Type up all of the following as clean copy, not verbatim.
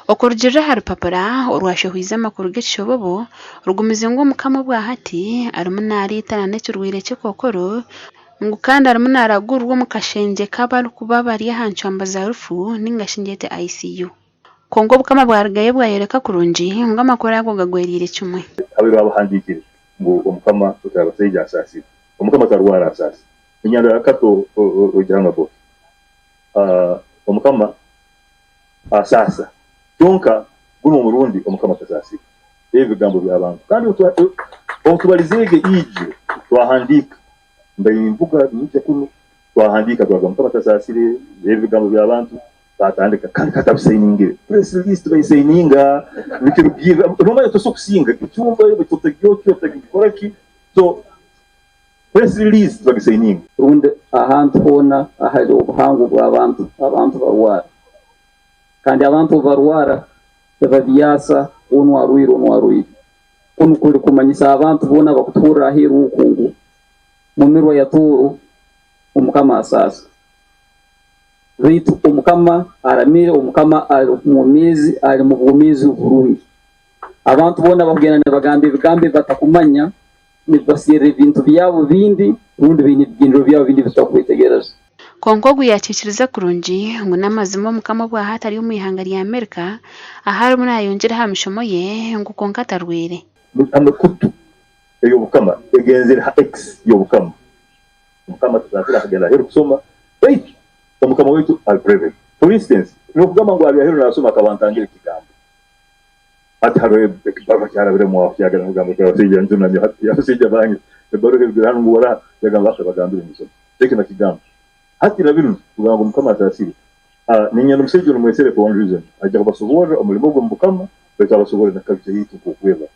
Okurugiirira aha rupapura orwashohoize amakuru g'ekishobobo, rugumize ngu Omukama obwahati arimu nariitana n'ekirwaire ky'ekookoro ngu kandi arimu naragurirwa omu kashengye k'abarikuba bari aha ncwamba za rufu ninga shi ngyete ICU. Kwonka Obukama bwarugayo bwayoreka kurungi ngu amakuru ago gagwereire kimwe. Abaire babahandiikire ngu Omukama Otarabasaija asaasire. Omukama tarwara asaasa. Enyanda ya Kato ogira ngu Omukama asaasa. Kyonka gunu omurundi Omukama tasaasire. Ebi bigambo by'abantu. Kandi obu tubalizeege ijo twahandiika, mbaire nimvuga niinyija kunu, twahandiika twagamba Mukama tasaasire, ebi bigambo by'abantu, baatandika kandi ka tabisainingire. Press release tibaisayininga, nikirugiirra, nomanya tosobola kusinga ecumba, otagyokya, otagikora ki, so press release tibagisayininga. Rundi ahantu hoona ahari obuhango bw'abantu, abantu barwara. Kandi abantu obu barwara, tibabyasa onu arwaire onu arwaire. Kunu kuri kumanyisa abantu boona abakutuhurira aheeru oku ngu mumirwa ya Tooro Omukama asaasa. Baitu Omukama aramire, Omukama ari mwomeezi, ari mu bwomeezi oburungi. Abantu boona abakugenda nibagamba ebigambo ebi batakumanya, nibibaserra ebintu byabo bindi rundi baine ebigendererwa byabo bindi ebi tutarukwetegereza. Kwonka ogu yakiikiriza kurungi ngu n'amazima Omukama obwahati ari omu ihanga rya Amerika ahu arimu nayongyera aha mishomo ye ngu kwonka atarwaire. Amekutu ey'obukama egenzere ha X y'obukama. Omukama tasaasira akagenda aheeru kusoma baitu Omukama waitu ali private. For instance, n'okugamba ngu ali aheeru nasoma akaba ntangire ekigambo. Hati haroho ekibaruha kyarabiremu aho kyagenda kugamba ngu abasaija njunamye hati abasaija bange ebaruha erugire hanu ngu oraha yagamba ati bagambire ngisome eki nakigamba hati na binu kugamba ngu mukama asaasire ninyenda omusaija onu mwesere for one reason aija kubasoborra omulimo gwe mubukama baitu abasoborre na culture yaitu nkokweba.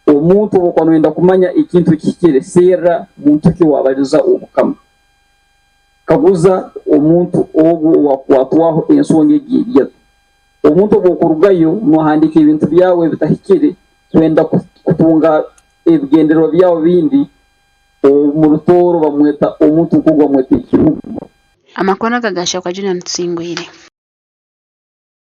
Omuntu obu okuba noyenda kumanya ekintu ekihikire, serra muntu ki owabaliza Obukama. Kaguza omuntu ogu owakukwatwaho ensonga egi eri eta. Omuntu obu okurugayo nohandiika ebintu byawe ebitahikire kwenda kutunga ebigendererwa byawe bindi, omu Rutooro bamweta omuntu nk'ogu bamweta ekihumba. Amakuru aga gaashabwa Junior Tusingwire.